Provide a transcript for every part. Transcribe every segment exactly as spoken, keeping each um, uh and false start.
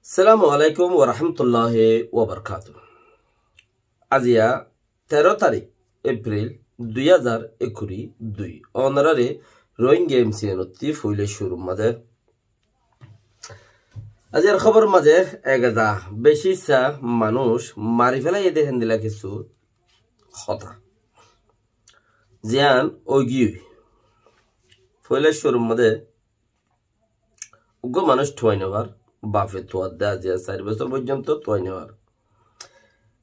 Assalamu alaikum wa rahmatullahi wa barakatuhu. Aziya teró tarík Epril dui házar ekkuri dui. Onoráre Rohingya M C N ottú foila cúrur mazé. Aziyar hóbor mazé ek eza beci issá manúic mari félaiyé dé héndilla kessú hotá. Ziyán óigiyoi. Foila cúrur mazé uggúa manúic tuai no far, bafe tuadde aziya sair bosór foijjonto tuai no far.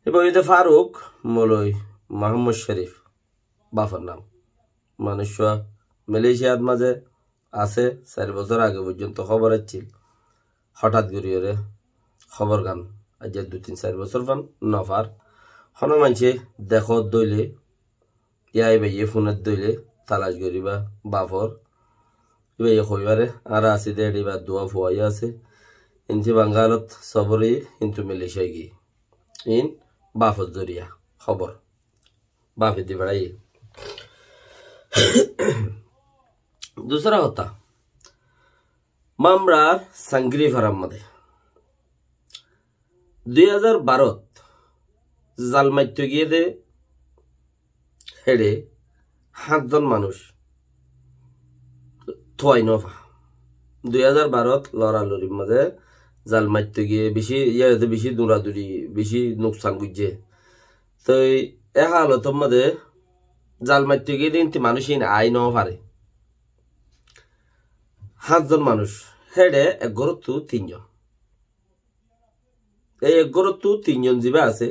Íba óilde Faruk Moloi Muhammod Corif, bafor nam. Manúiccúa Malaysiat mazé asé, sair bosór age foijjonto hóbor accíl. Hothat gorí ore hóbor gán aijja dui tin sair bosór fan no far. Hono maincé dekódde óile, yá íbaye fúnedde óile talac goríba bafor. Íbaye hoibáre, añára así dé, íbar duwa fua yó asé. Inti Bangalot sobor óiye, kintu Malaysia giyé. In bafor zoriya hóbor. Bafe di beçáiye. Dusra hotá, Mamrar Sangri farar mazé dui házar barot zal maitto giyé dé héçe háñt zon manúic tuai no fa. Dui házar barot lora lorir mazé zal maitto giyé beci, yá óilde beci duraduri, beci nuksan goijjé. Toi e halotor mazé zal maitto giyé dé inti manúic in ai no fare. Háñt zon manúic, héçe ek górottu tin zon. Ei ek górottu tin zon ziba asé,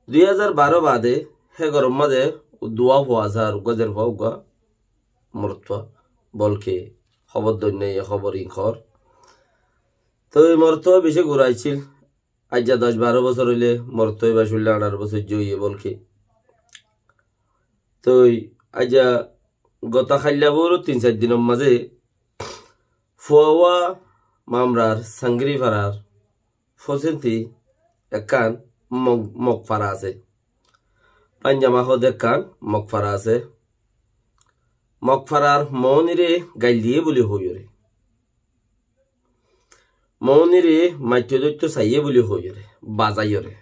dui házar baró baade hé góror mazé duwa fua asé ar uggúa zer fua uggúa morotfua, bolke hóbor dóinna, e hóbor in hór. Toi morotfua beci gura accíl. Aijja doc baró bosór óile, morotfua íba cúlla añçáro bosór óiye bolke. Toi aijja gotá kailla fóru tin sair dinor mazé fuawá Mamrar Sangri farar fosenti ekkán mok-, mokfara asé. Panjama hoóde ekkán mokfara asé. Mokfarar moónire gail diyé buli hoiyóre. Moónire maitto dóitto saiyé buli hoiyóre, bazaiyóre.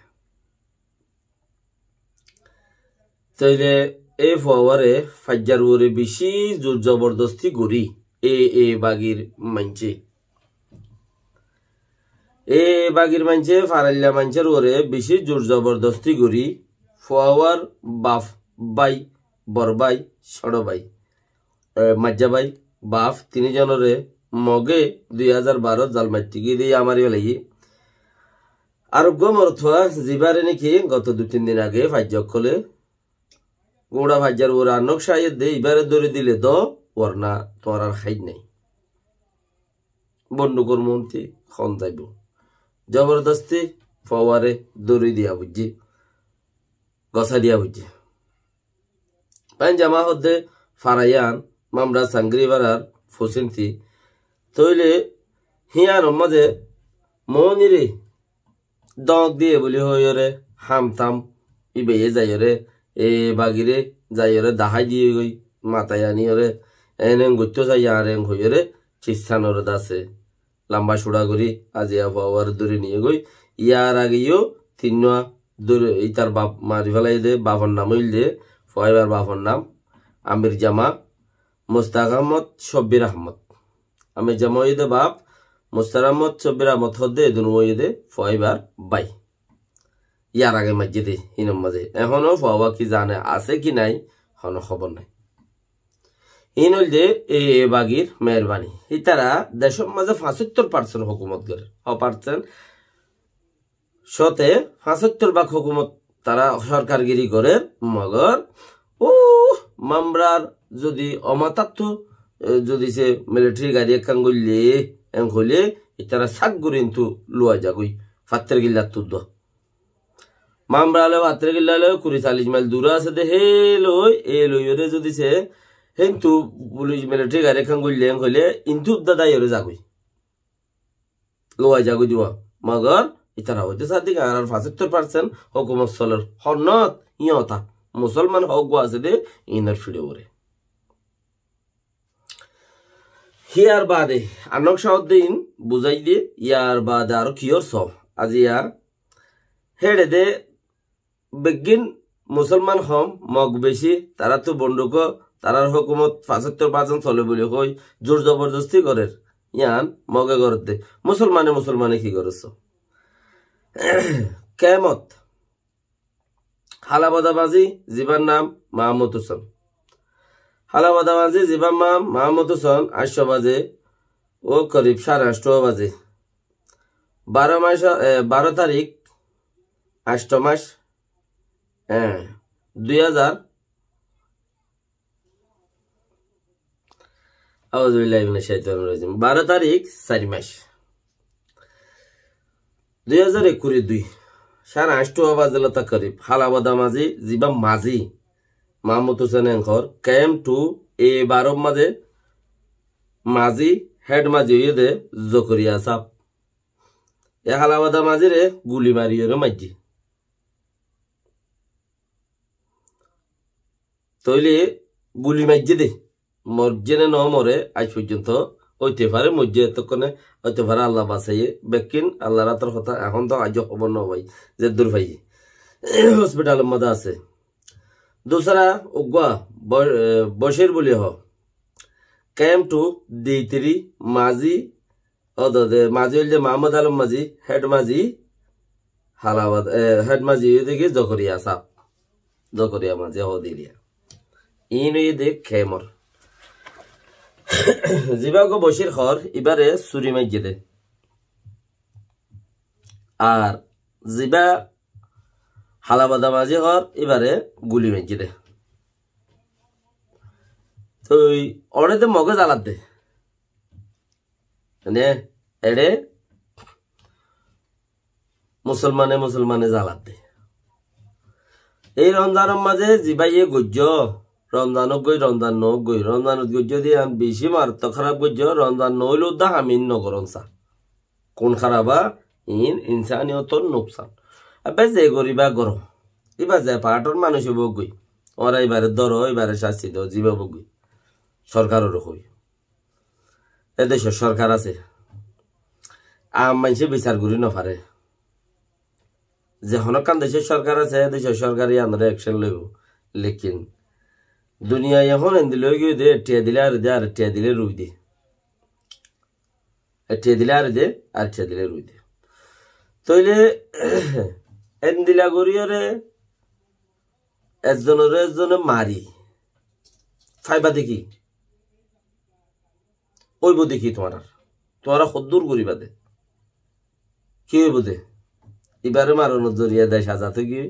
Tóile e fuawáre faijjar uore bicí zur zobordosti gorí e, e bagir maincé. E bagir maincé, farailla maincór uore bicí zur zobordosti gorí, fuawár baf bái, bor bái, cóço bái, e, maijja bái, baf tini zonore Moge dui házar baró zal maitto giyé dé yá mari felaiyé. Ar uggúa morotfua zibáre niki goto dui tin din age faijja ókkole guñça faijjar uore ar nok cáiye dé, ibáre dóri dile dó, warna tuáñrar háit nái. Bondukor muúnti hon zaibó. Zobordosti fuawáre dóri diya buijjé, gosá diya buijjé. Panjama hoóde fara yían, Mamra Sangri farar fosenti. Tóile híyanor mazé moónire dóñk diyé buli hoiyóre, ham tam, íbaye zaiyóre, e bagire zaiyóre dahái diyé goi, matai aniyóre, en en goittó sai, ar en hoiyóre, cissanor dase lamba cúra gorí aziya fuawáre dóri niyé goi. Yar age yó tinnúa dóri, ítar baf mari felaiyé dé, bafor nam óilde, fuaibar bafor nam Amir Jama, Mustaq Ahmod, Cobbir Ahmod. Amir Jama óiye dé baf, Mustaq Ahmod, Cobbir Ahmod hoóde edun óiye dé fuaibar bái. Yar age maijjé dé hínor mazé. Ehóno fuawá ki zane asé ki nái, hono hóbor nái. Hín óilde e, e bagir meherbani. Ítara decór mazé fañsóttor parsent hókumot gorér. Ho parsent? Cóte fañsóttor bák hókumot tará sorkargiri gorér, mogor, uh, Mamrar zodi omatáttu, e, zodi se militari gari ekkán goille, en hoile, ítara sák gorí entú luwai zagói, Fattergilláttu dó. Mamra loi Fattergilla loi kuri callic mail dure asé dé, hé loi, e loiyóre zodi se, héntu pulic militari gari ekkán goille, en hoile, intú udda daiyóre zagói. Luwai zagói diwa. Mogor, ítara hoité sádde ki, añárar fañsóttor parsent hókumot soler. Honnot, iñota. Musolman hók gua asé dé, inor fiçe uore. Ki ar baade, anok saoddin buzai de, yar baade aró ki or so, aziya. Héçe de beggín musolman hom, Mog beci, taráttu bonduk, tarar hókumot fasóttor fasen sole buli hoi, zur zoborzosti gorer. Yián Moge gorer de. Musolmane musolmane ki gorer so? Kemot. Halabada mazi, zibar nam Mahamud Husen. Halabada mazi, zibar nam Mahamud Husen, añcto baze, ó korib sare añcto baze. Baro mac, e, baro tarik, añcto mac, e, dui hazar, Auzubillahi minash shaitanir rajim. Baro tarik, sair mac. Dui hazar ekkuri dui. Sare añcto baze lota korib. Halabada mazi, ziba mazi. Mahamud Husen enkor, kemtu, e baro maze mazi, hed mazi óiye de Zokoriya sab. E Halabada mazire guli mari ore maijje. Tóile guli maijje de. Morje ne no more, aij foijjonto óite fare, morje, ettokkone óite fare, Allah basaiye, bekkín Allahr átor hotá, ehón to aijjo hóbor no fai, zeddur faiye. Hospitalor maze asé. Dusra uggwá, Bo-, e, Bocir buli ho. Kemtu di tiri mazi, Ódode mazi óilde Mahamud Alom mazi, hed mazi, Halabada, e, hed mazi óilde ki Zokoriya sab. Zokoriya mazi, Hodiliya. Iín óilde kemor. Ziba uggwá Bocir hor, ibare suri maijje de. Ar ziba Halabada mazi hor, ibare guli maijje de. Toi, ore de Moge zalar de. Mane, eçe musolmane musolmane zalar de. Ei Romzanor maze zibáye goijjo, Romzan ók goi, Romzan no ók goi, Romzanot goijjo de yián beci marattok háraf goijjo, Romzan no óile udda ham iín no goron sa. Kun háraf ba, iín insaniyotor nuksan. Abbe ze goriba goro. Iba ze partor manúic ók goi. Ora ibare dóro, ibare casti do, ziba ók goi. Sorkarore hoi. E decor sorkar asé. Am maincé bisar gorí no fare. Ze honó ekkán decor sorkar asé, e decor sorkare yiánore action loibo. Lekin duniyai ehón endilla ói giyé de, ek thiañ dile ar de, ar ek thiañ dile rui de. Ek thiañ dile ar de, ar ek thiañ dile rui de. Tóile endilla goríyore ezzonore ezzone mari faiba de ki? Óibo de ki tuáñrar? Tuáñra hoddúr goríba de? Ki óibo de? Ibare maronor zoriya dec azad ói giyé.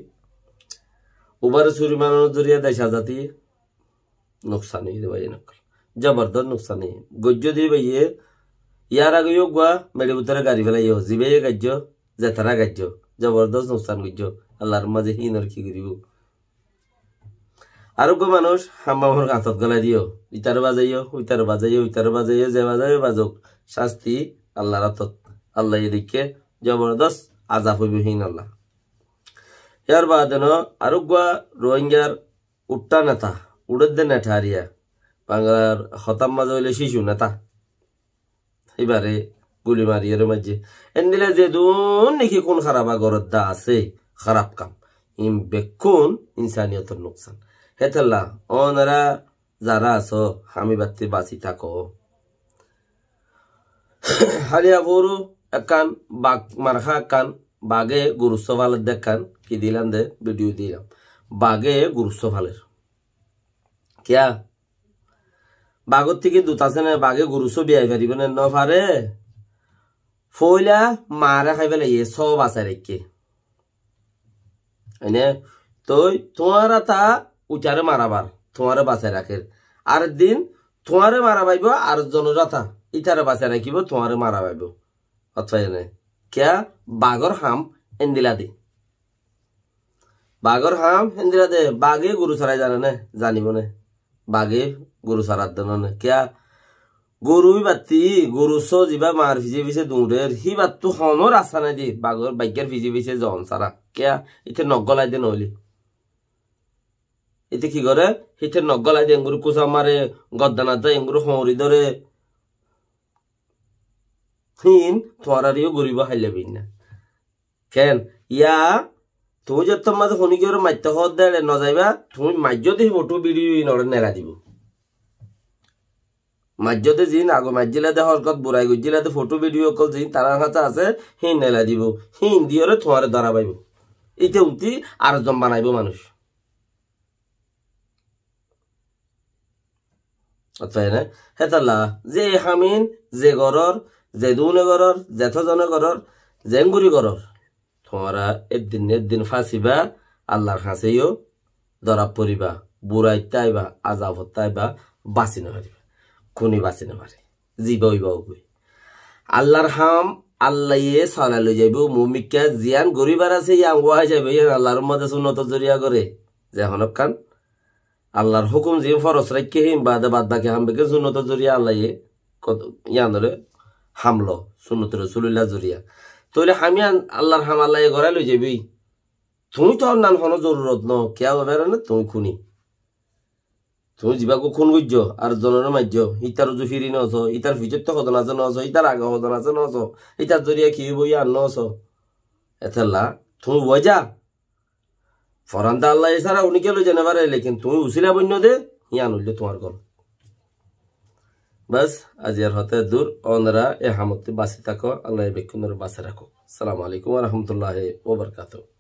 Ubare suri maronor zoriya dec azad óiye. Nuksan óiye de bái, enokká. Zobordos nuksan óiye. Goijjo de báiye, yar age yó uggwá meçi bútore gari félaiye, zibáye gaijjo, zetara gaijjo. Zobordos nuksan goijjo. Allar maze hínor ki goribo? Ar uggwá manúic hambamor gañtot gólai diyo. Itare bazaiyo, uitare bazaiyo, uitare bazaiyo, ze bazaiyo bazok. Casti Allar átot. Allaye dekké zobordos azab óibo hín Allah. Yar baade no, ar uggwá Rohingyar uththá neta, uçédde neta ariya. Banglar hotár maze óile cicu neta. Ibare guli mariyóre maijje. Endilla zedún niki kun háraf goródda asé, háraf kam. Iín bekkún insaniyotor nuksan. Hétolla, ónora zara asó, hámi batti basi táko. Háliya furu ekkán bag, marhá ekkán bage gurussó faler de ekkán, ki dilam de, video dilam. Bage gurussó faler. Kiyá? Bagor thíki dut asé né, bage gurussó biyai faribo né? No fare. Foila mare hái félaiye, só basai raikké. Ene, toi tuáñra ta uitare mara far, tuáñre basai rakér. Ar din tuáñre mara faibo, ar zonor ta itare basai rakibo, tuáñre mara faibo. Hotá ene. Kiyá? Bagor ham endilla de. Bagor ham endilla de, bage guru sorai zane né, zanibo né. Bage guru sorai zane né. Kiyá? Guru ibatti, gurussó ziba mar fise fise durer, hibattu hono rasta nai de, bagor, baggor fise fise zon sara. Kiyá? Ite nok golai de noile. Ite ki gore? Ite nok golai de, enguri kusa mare, gordanat zai, enguri hoñri dore. Híin tuáñrareyó goríbou háilla bínna. Ken? Yá, tuñí zettót mazé honíkiyóre maittó hoódde eçe nozaiba, tuñí maijjó de hí fothó bidhiyó híinoré nelai dibou. Maijjó de ziín age maijjíla de, hórkot burai goijjíla de, fothó bidhiyó ókkol ziín tarár hañsé asé, híin nelai dibou. Híin diyóre tuáñre dóra faibou. Íte untí ar zon banaibóu manúic. Ótfai né? Hétolla, ze ham ín, ze gorór, ze dúne gorór, zeto zone gorór, zeéngorí gorór, tuáñra eddin ne eddin fásiba, Allar hañsé yó dóra foribá, buraittú aibá, azabottú aibá, basi nofaribá. Kúni basi nofare. Zibá óiba ógoi. Allar ham Allaye solai loi zaibóu, mumikká ziyán goríbar asé, yían wái zaibóu, yían Allar ummate sunnotor zoriya goré. Ze honókkán Allar hókum ziín foros raikké híin baade bad baki ham beggín sunnotor zoriya Allaye kot-, yíanoré ham lo, sunnoti Rosulullar zoriya. Tóile ham yían Allar ham Allaye gorái loi zaibói. Tuñí toóu nan honó zorurot no, kiyá óibar né, tuñí kúni? Tuñí zibá kún goijjó, ar zonoré maijjó, ítar uzu firi nosó, ítar fisóttu hodon asé nosó, ítar age hodon asé nosó, ítar zoriya ki óibou yían nosó. Étella, tuñí wáiza. Foran de Allaye sára uníkka loi zai nofare, lekin tuñí usíla boinno de, yían óilde tuáñr gol. Bas, aziyar hotá eddúr, onora e hamottú basi táko, Allaye bekkúnoré basi rakók. Assalamu alaikum wa rahmatullahi wa barakatuhu.